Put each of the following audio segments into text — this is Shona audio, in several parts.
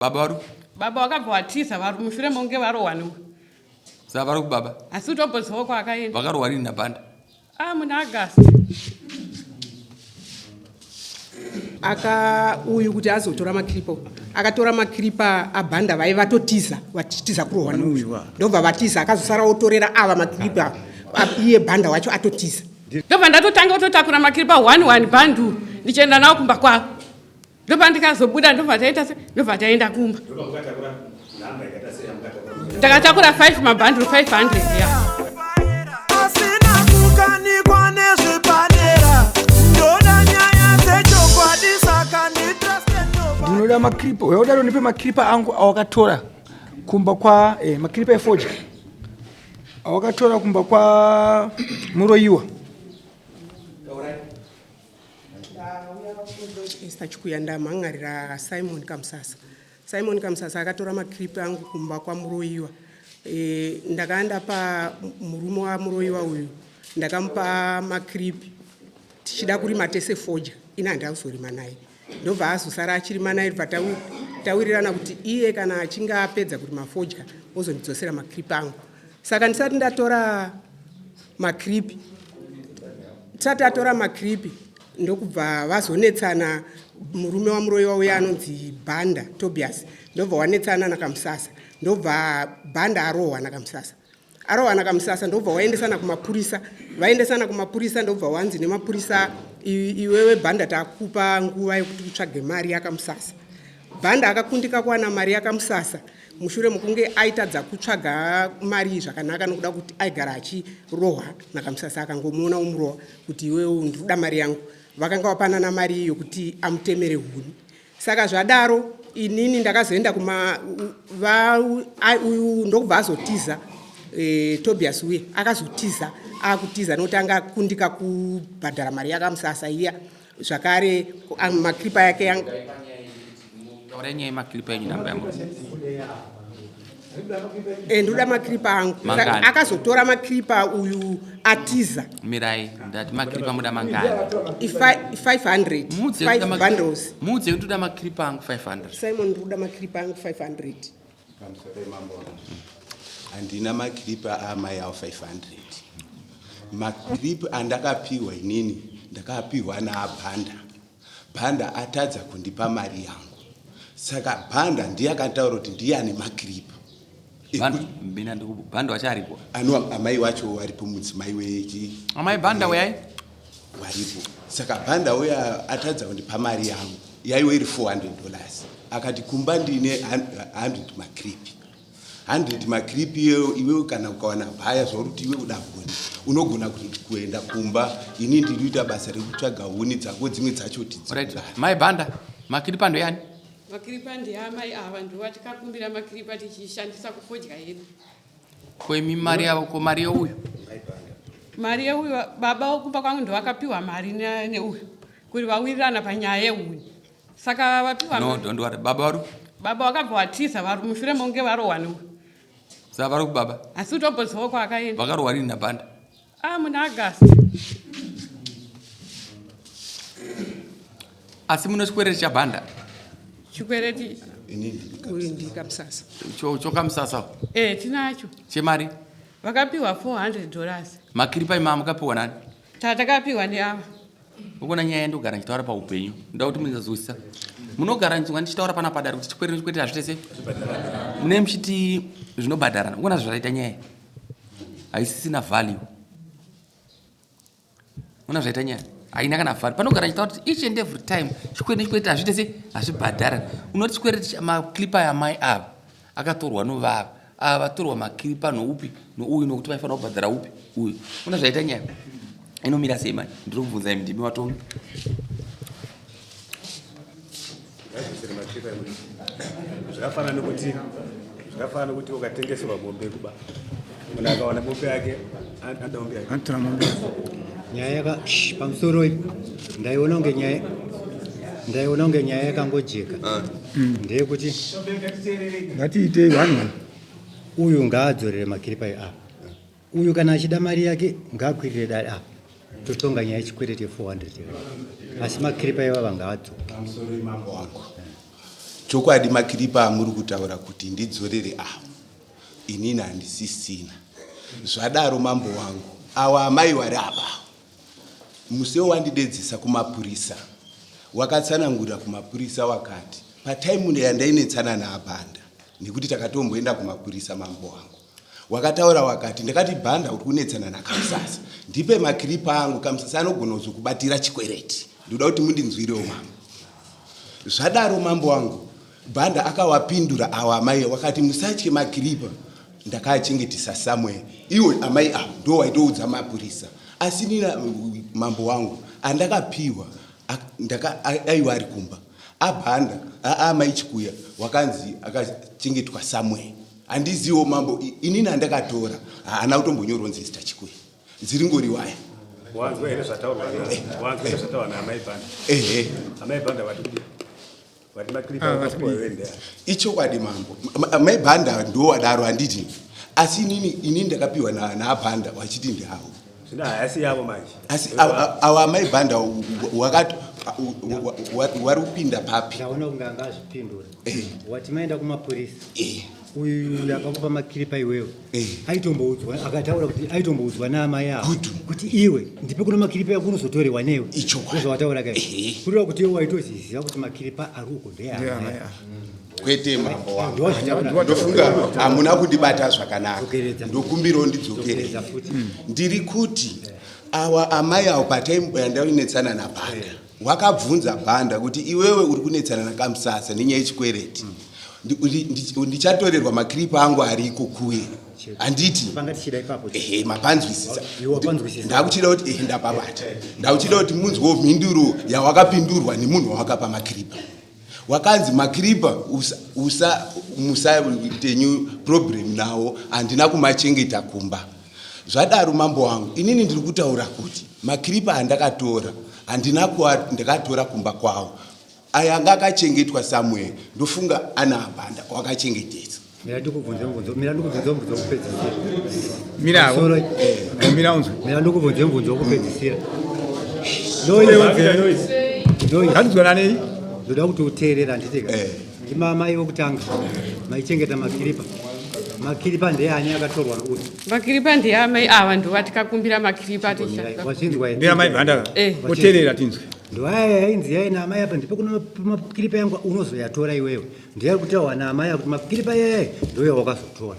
Baba vari Baba vakabva vatiza vari mushure mokunge varohwa newe. Saka vari kubaba? Asi utombozivawo kwaakaenda. Vakarohwa rini naBanda? Ah, muna August. Aka uyu kuti azotora makiripa akatora makiripa abhanda vaive vatotiza vachitiza kurohwa neuyu ndobva vatiza akazosara otorera ava makiripa iye bhanda wacho atotiza. Ndobva ndatotanga kutotakura makiripa one one bhandu ndichienda nawo kumba kwavo. Ndopandikazobuda ndobva taita se ndobva taenda kumba. Ndakatakura 5 mabhanduru 500 ya. Asina kukanikwa nezvepadera ndoda nyaya dzechokwadi saka nditruste nobody. Ndinoda makiripa uya udaro ndipe makiripa angu awakatora kumba kwa eh, makiripa efodya awakatora kumba kwa Muroyiwa. Esther Chikuya ndamhan'arira Simon Kamusasa. Simon Kamusasa akatora maclip angu kumba kwaMuroyiwa. E, ndakanga ndapa murume waMuroyiwa uyu ndakamupa maclip tichida kurima tese fodya ini handina kuzorima naye ndobva azosara achirima naye bva tawirirana kuti iye kana achinge apedza kurima fodya ozondidzosera maclip angu saka ndisati ndatora makripi tisati atora makripi ndokubva vazonetsana murume wamuroyiwa uya anonzi bhanda tobias ndobva wanetsana nakamusasa ndobva bhanda arohwa nakamusasa arohwa nakamusasa ndobva waendesana kumapurisa vaendesana kumapurisa ndobva wanzi nemapurisa iwewe bhanda takupa nguva yekuti utsvage mari yakamusasa bhanda akakundika kuwana mari yakamusasa mushure mokunge aitadza kutsvaga mari zvakanaka nokuda kuti aigara achirohwa nakamusasa akangomuona omurohwa kuti iwewe ndikuda mari yangu vakanga vapanana mari yokuti amutemere huni saka zvadaro inini ndakazoenda kuma uyu ndokubva azotiza e, tobias uye akazotiza akutiza nokuti anga akundika kubhadhara mari yakamusasa iya zvakare makripa yake yang... Taurai nyaya yemakiripa enyu namba yangu. Eh, ndoda makiripa angu Mangani? akazotora makiripa uyu atiza Mirai, ndati makiripa muda mangani? 500 Muudze Five kuti mak- bundles Muudze kuti ndoda makiripa angu 500. simon ndikuda makiripa angu 500 Pamusoro pemambo handina makiripa aamai avo 500 makiripi andakapiwa inini ndakapiwa naabhanda Bhanda atadza kundipa mari yangu saka Bhanda ndiye akataura kuti ndiye ane makiripa Mina ndikubu Bhanda wacho aripo. Ano amai wacho waripo mudzimai wechi. Amai Bhanda uyai. Waripo. Saka Bhanda uya atadza kundipa mari yangu yaiwe iri 400 dollars akati kumba ndine 100 makiripi. 100 macrip iwewe iwewe kana ukawana bhaya zvauri kuti iwe uda huni unogona kuenda kumba ini ndiri kuita basa rekutsvaga huni dzako dzimwe dzacho right. mai bhanda makiripa ndoyani makiripa ndeamai ava ndiwa tikakumbira makiripa tichishandisa kufodya yedu ko imi mari yavo ko mari yeuyu mari yeuyu baba wokumba kwangu ndowakapiwa mari neuyu kuti vawirirana panyaya yehuni Saka vapiwa No, don't worry. Baba varu? Baba vakabva vatiza varu mushure mokunge varohwa newe. Saka vari kubaba? Asi utombozivawo kwaakaenda. Vakarohwa rini naBanda? Ah, muna August. Asi muno chikwereti chaBanda? Chikwereti uyu ndikamusasa. Chokamusasa? Eh, tinacho. Chemari? Vakapiwa 400 dollars. Makiripa imama mukapiwa nani? Tatakapiwa neava. Ukona nyaya yandogara ndichitaura paupenyu ndoda kuti munzazwisisa munogara ndinzwa ndichitaura pana padare kuti chikwereti nechikwereti hazviite sei mune muchiti zvinobhadharana ukona zvazvaita nyaya haisisina value una zvaita nyaya haina kana value panogara ndichitaura kuti each and every time chikwereti nechikwereti hazviite sei hazvibhadharana unoti chikwereti maclip aya amai ava akatorwa novava ava vatorwa makiripa noupi nouyu nokuti vaifanira kubhadhara upi uyu una zvaita nyaya inomira sei mani ndiri kubvunza imi ndimi vatongi zvakafanana nekuti zvakafanana nekuti ukatengeserwa mombe kuba munhu akawana mombe yake anoda mombe yake anotora mombe nyaya yaka pamusoro iyi ndaiona kunge nyaya ndaiona kunge nyaya yakangojeka ah. Ndeyekuti ngatiitei one one. Uyu ngaadzorere makiripa apa. Uyu kana achida mari yake ngaakwirire dare apa. Totonga nyaya yechikwereti ye 400 asi makiripa ivava ngaadzoke. Pamusoro imambo wangu. Chokwadi makiripa amuri kutaura kuti ndidzorere awo inini handisisina. Zvadaro mambo wangu, awa amai wari apa musi wandidedzisa kumapurisa wakatsanangurira kumapurisa wakati pataimu yandainetsana naabhanda nekuti takatomboenda kumapurisa mambo wangu wakataura wakati ndakati bhanda uri kunetsana nakamusasa ndipe makiripa angu kamusasa anogona kuzokubatira chikwereti ndoda kuti mundinzwirewo mambo zvadaro mambo wangu bhanda akawapindura awa amai wakati musatye makiripa ndakaachengetesa somewhere iwo amai avo ndo waitoudza mapurisa asi nina mambo wangu andakapiwa aiwa ari kumba abhanda aamai chikuya wakanzi akachengetwa somewhere handiziwo mambo inini andakatora haana kutombonyorwa nzi zita chikuya dziringori waya wanzwa here zvataurwa wanzwa here zvataurwa naamai bhanda ehe amai bhanda vati kudii vati maklipa Ah, akapuwa iwe ndeya ichokwadi mambo mai bhanda ndo wadaro handiti asi inini inini ndakapiwa naabhanda wachiti ndiavo zvino hayasi yavo manje asi awa amai bhanda wakati wari kupinda papi Ndaona kunge anga azvipindura. Eh. Wati maenda kumapurisa. Eh. Uyu akakupa makiripa iwewe. Eh. Aitomboudzwa akataura kuti aitomboudzwa naamai avo. Good. Kuti iwe ndipe kuno makiripa yako unozotorewa newe. Ichokwadi. Ndozvawataura kai. Eh. Kureva kuti iwe waitoziziva kuti makiripa ari uko ndeyaamai. Kwete mambo wangu Ndozvataura. ndofunga hamuna kundibata zvakanaka Dzokeredza. ndokumbirawo ndidzokeredza Dzokeredza futi. Ndiri kuti awa amai awo patainetsana nabhanda wakabvunza bhanda kuti iwewe uri kunetsana nakamusasa nenyaya yechikwereti ndichatorerwa makiripa angu ariko kuye handiti Panga tichida ipapo. Ehe mapanzwisisa Iwe wapanzwisisa. Ndakuchida kuti ehe ndapabata ndakuchida kuti munzwewo mhinduro yawakapindurwa nemunhu wawakapa makiripa wakanzi makiripa usa, usa musaitenyu problem nawo handina kumachengeta kumba zvadaro mambo wangu inini ndiri kutaura kuti makiripa andakatora handina kuwa ndakatora kumba kwawo aya anga akachengetwa somewhere ndofunga ana abanda kwakachengetedza Mira ndikubvunze mubvunzo. Mira ndikubvunze mubvunzo wekupedzisira. Mira hako. Pamusoro- Mira unzwe. Mira ndikubvunze mubvunzo wekupedzisira. Ngatidzwananei. Ndoda kuti uteerera handiti ka. Eh. Ndimamai vokutanga maichengeta makiripa. Makiripa ndeyani akatorwa uyu? Makiripa ndeamai ava ndovatikakumbira makiripa ticha Wazvinzwa here? Ndira mai bhanda. Eh. Uteerera tinzwe. Ndoaya yainzi yai naamai apa ndipo kuno makiripa yangu unozoyatora iwewe. Ndiye kutaura naamai kuti makiripa yeye ndoya wakazotora.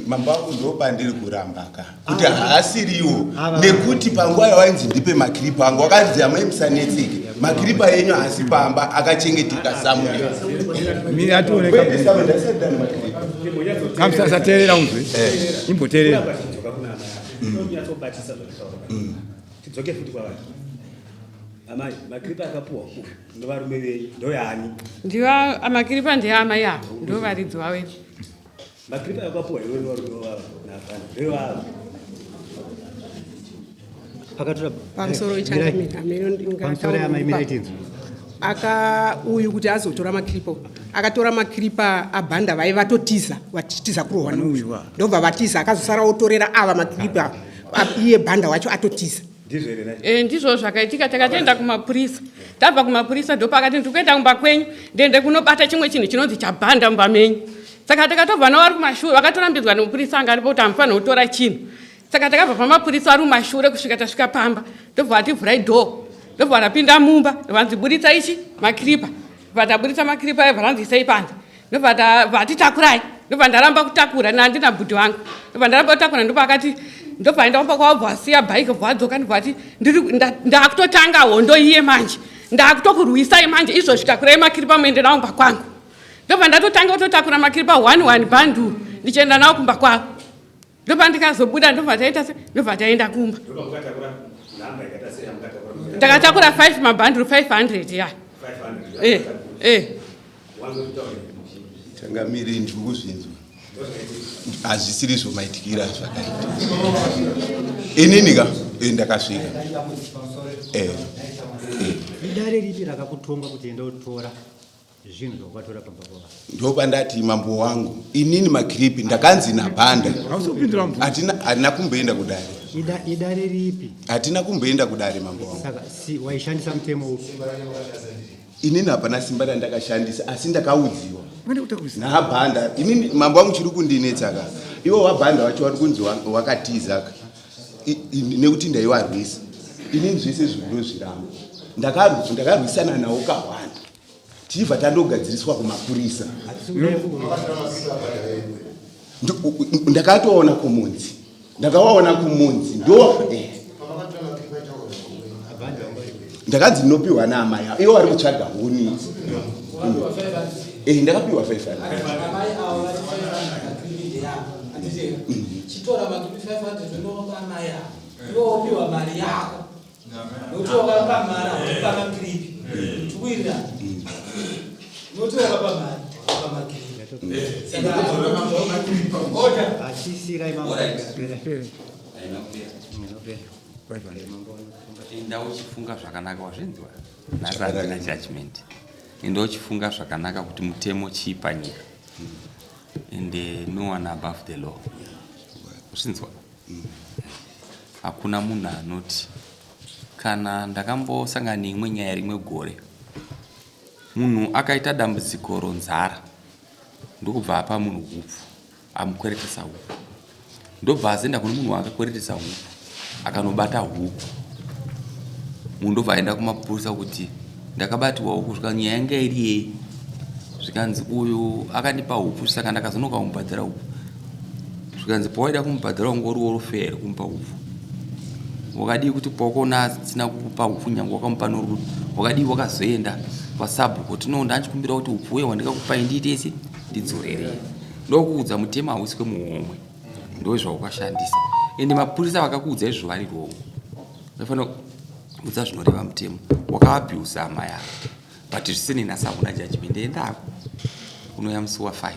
Mambo wangu ndopandiri kuramba ka kuti haasiriwo Ava. nekuti panguva yawainzi ndipe makiripa angu wakanzi amai musanetseke makiripa enyu haasi pamba akachengeteka somewhere Mira tione kamusasa teerera unzwe. Imboteerera. Tidzoka kuna amai unyatsobatisa zvataura tidzoke futi kwavari amai makiripa akapuwa ku nevarume venyu ndoyaani Ndiva makiripa ndeamai ava ndovaridzi vawedu. Makiripa akapuwa iwe nevarume vavo naabhanda ndoyavo Akatora Pamusoro Mirai. ichangamira Pamusoro yamai mirai tinzwe. Aka uyu kuti azotora makiripa akatora makiripa abhanda vai vatotiza vachitiza kurohwa neuyu ndobva vatiza akazosara otorera ava makiripa iye bhanda wacho atotiza Ndizvo here nai? E, ndizvo zvakaitika takatoenda kumapurisa tabva kumapurisa ndopakati ndiri kuenda kumba kwenyu ndiende kunobata chimwe chinhu chinonzi chabhanda mumba menyu saka takatobva navo vari kumashure vakatorambidzwa nemupurisa anga aripo kuti hamufanira kutora chinhu saka takabva pamapurisa ari kumashure kusvika tasvika pamba ndobva vativhurai dhoo ndobva rapinda mumba vanzi buritsa ichi makiripa bva taburitsa makiripa ayo bva ranzi isai panze ndobva vatitakurai ndobva ndaramba kutakura nandina bhudhi wangu ndobva ndaramba kutakura ndobva akati ndobva aenda kumba kwavo bva asiya bhaiki bva adzoka ndobva ati ndakutotanga hondo iye manje ndakutokurwisai manje izvozvi takurai makiripa muende nawo kumba kwangu ndobva ndatotanga kutotakura makiripa one one bhandu ndichienda nawo kumba kwavo ndobva ndikazobuda ndobva taita se ndobva taenda kumba ndakatakura 5 mabhanduru 500 ya eh, eh. Changamire ndiri kuzvinzwa hazvisiri zvomaitikira zvakaita inini ka ndakasvika Idare ripi rakakutonga kuti enda utora zvinhu zvawakatora pamba pavo? Ndopandati mambo wangu inini makiripi ndakanzi nabhanda Hausopindura mubvunzo. hatina hatina kumboenda kudare Idare ripi? Hatina kumboenda kudare mambo wangu Saka si waishandisa mutemo upi? Inini hapana simba randakashandisa asi ndakaudziwa naabhanda. Inini mambo wangu chiri kundinetsa ka iwo wabhanda wacho wari kunzi wakatiza ka nekuti ndaiwarwisa. Inini zvese zvindozviramba. Ndakarwisana nawo kawanda. Tichibva tandogadziriswa kumapurisa. Ndakatoona kumunzi. Ndakawaona kumunzi ndo eh. Ndakanzi ndinopiwa naamai avo. Ivo vari kutsvaga huni. Eh, ndakapiwa 500. Chitora makripi 500 unopa amai avo. Iwe wopiwa mari yako. Nokuti wakapa mari hautipa makiripi. Tikuwirirana. Nokuti wakapa mari wakapa makiripi. Saka order. Achisirai mambo. Enda uchifunga zvakanaka wazvinzwa. Nhasi handina judgment. Enda uchifunga zvakanaka kuti mutemo chii panyika. And no one above the law. Wazvinzwa? Hakuna munhu anoti kana ndakambosangana neimwe nyaya rimwe gore munhu akaita dambudziko ronzara ndokubva apa munhu hupfu amukweretesa huku ndobva azoenda kune munhu waakakweretesa huku akanobata huku munhu ndobva aenda kumapurisa kuti ndakabatiwa huku svika nyaya yanga iri yei zvikanzi uyu akandipa hupfu saka ndakazonoka kumubhadhara hupfu zvikanzi pawaida kumubhadhara wanga uri worofeya here kumupa hupfu wakadii kuti pawakaona asina kukupa hupfu nyange wakamupa norudo wakadii wakazoenda kwasabhuku tino ndachikumbira kuti hupfu uye wandikakupai ndiite ese ndidzorerei ndokuudza mutemo hausi kwemuhomwe ndozvaukashandisa ende mapurisa vakakuudza izvo vari wrong vaifanira kuudza zvinoreva mutemo wakaabusa amai ava but zvisinei nhasi hakuna judgment endako unouya musi wa 5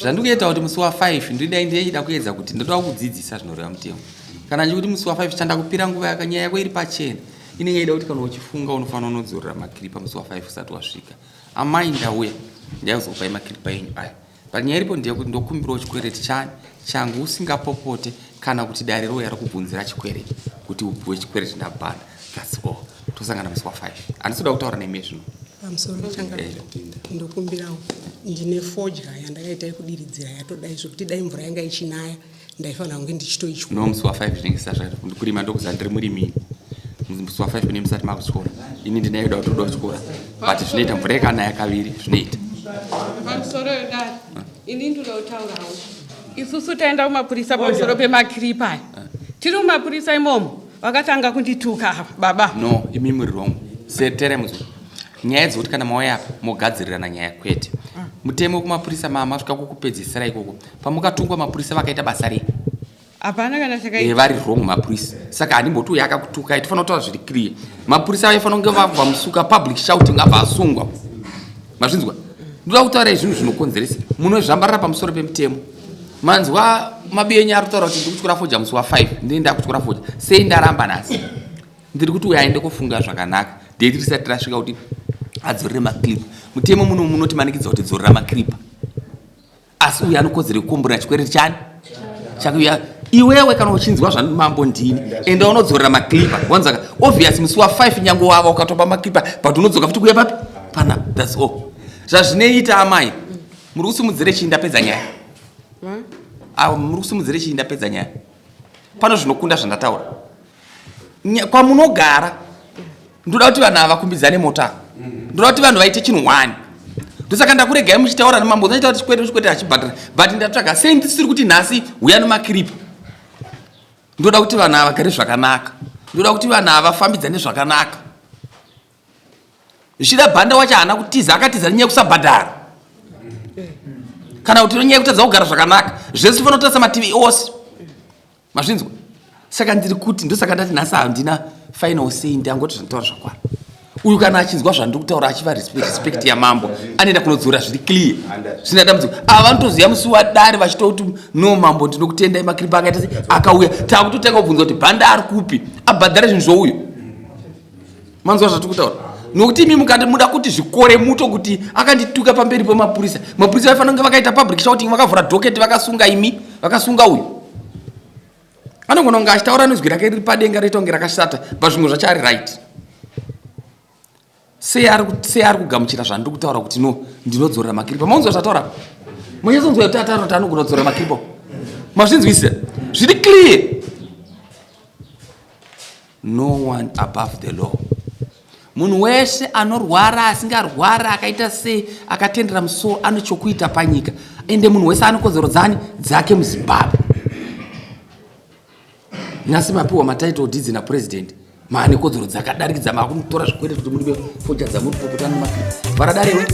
zvandikuita kuti musi wa 5 ndidai ndichida kuedza kuti ndoda kudzidzisa zvinoreva mutemo kana ndichikuti musi wa 5 chandakupira nguva yaka nyaya yako iri pachena inenge ida kuti kana uchifunga unofanira unodzorera makiripa musi wa 5 usati wasvika amai ndauya ndaizokupai makiripa enyu aya but nyaya iripo ndeyekuti ndokumbirawo chikwereti chani changu usingapopote kana kuti dare rouya rokubvunzira chikwereti kuti upiwe chikwereti ndabhana thats all tosangana musi wa 5 handisi kuda kutaura nemi zvino pamusoro changa eh. ndokumbirawo ndine fodya yandakaita yekudiridzira yatodai zvekuti dai mvura yanga ichinaya ndaifanira kunge ndichitoityora no musi wa 5 zvinenge zvisati kurima ndokuziva ndiri murimi musi wa 5 mune musati makutyora ini ndinayo da kutoda kutyora but zvinoita mvura ikanaya kaviri zvinoita pamusoro yodari ini ndinoda kutaurawo isusu taenda kumapurisa pamusoro pemakiripa aya tiri kumapurisa imomo vakatanga kundituka ava baba no imi muri wrong setere muzwa nyaya dzekuti kana mauya apa mogadzirirana nyaya kwete mutemo wekumapurisa masvika kukupedzisira ikoko pamukatungwa mapurisa vakaita basa rei hapana kana chakaita eh, vari wrong mapurisa saka handimboti uyo akakutukai tofanira kutaura zviri clear mapurisa vaifanira kunge vabva musuka public shouting abva asungwa mazvinzwa ndoda kutaura zvinhu zvinokonzeresa munozvambarira pamusoro pemutemo manzwa mabienyu ari kutaura kuti ndiri kutyora foja musi wa5 ndini ndakutyora foja sei ndaramba nhasi ndiri kuti uyo aende kufunga zvakanaka date risati rasvika kuti adzorere maclip mutemo muno munotimanikidza kuti dzorera maclipa asi uyo anokodzera kukombura chikwereti chani chakuya iwewe kana uchinzwa zvamambo ndini enda unodzorera maclipa wanzaka obvious musi wa5 nyange wava ukatopa maclipa but unodzoka futi kuya papi pana thats all zvazvinoita amai muri kusimudzire chii ndapedza nyaya avo muri kusimudzire chii ndapedza nyaya pano zvinokunda zvandataura kwamunogara ndoda kuti vanhu ava vakumbidzane mota ndoda kuti vanhu vaite chinhu one ndosaka ndakuregai muchitaura nemambo unoita kuti chikwete chikwete achibhadhara but ndatsvaga sei ndisiri kuti nhasi huya nemakiripa ndoda kuti vanhu ava vagare zvakanaka ndoda kuti vanhu ava vafambidzane zvakanaka zvichida bhanda wacho haana kutiza akatiza nenyaya yekusabhadhara kana kuti nenyaya yekutadza kugara zvakanaka zvese tofanira kutarisa mativi ose mazvinzwa saka ndiri kuti ndosaka ndati nhasi handina final say ndangoti zvanditaura zvakwana uyu kana achinzwa zvandiri kutaura achiva respect yamambo anoenda kunodzora zviri clear zvisina dambudziko ava vanotoziva musi wadare vachitoti no mambo ndinokutendai makiripa akaita se akauya takutotanga kubvunza kuti bhanda ari kupi abhadhare zvinhu zvouyo manzwa zvatiri kutaura nokuti imi mukati muda kuti zvikore muto kuti akandituka pamberi pemapurisa mapurisa vaifanira kunge vakaita public shouting vakavhura docket vakasunga imi vakasunga uyu anogona kunge achitaura nezwi rake riri padenga roita kunge rakashata but zvimwe zvacho ari right Sei ari sei ari kugamuchira zvandiri kutaura kuti no ndinodzorera makiripa. Maunzwa zvataura? Munyatsonzwa kuti ataura kuti anogona kudzorera makiripa. Mazvinzwisisa? Zviri clear. No one above the law. Munhu wese anorwara asingarwara akaita sei akatendera musoro ane chokuita panyika ende munhu wese ane kodzero dzani dzake muZimbabwe. Nhasi mapiwa matitle deeds napresident maane kodzero dzakadarikidza makunotora zvikwereti kuti muripe foja dzamuri kupopota nemakiri. Vara dare iwe.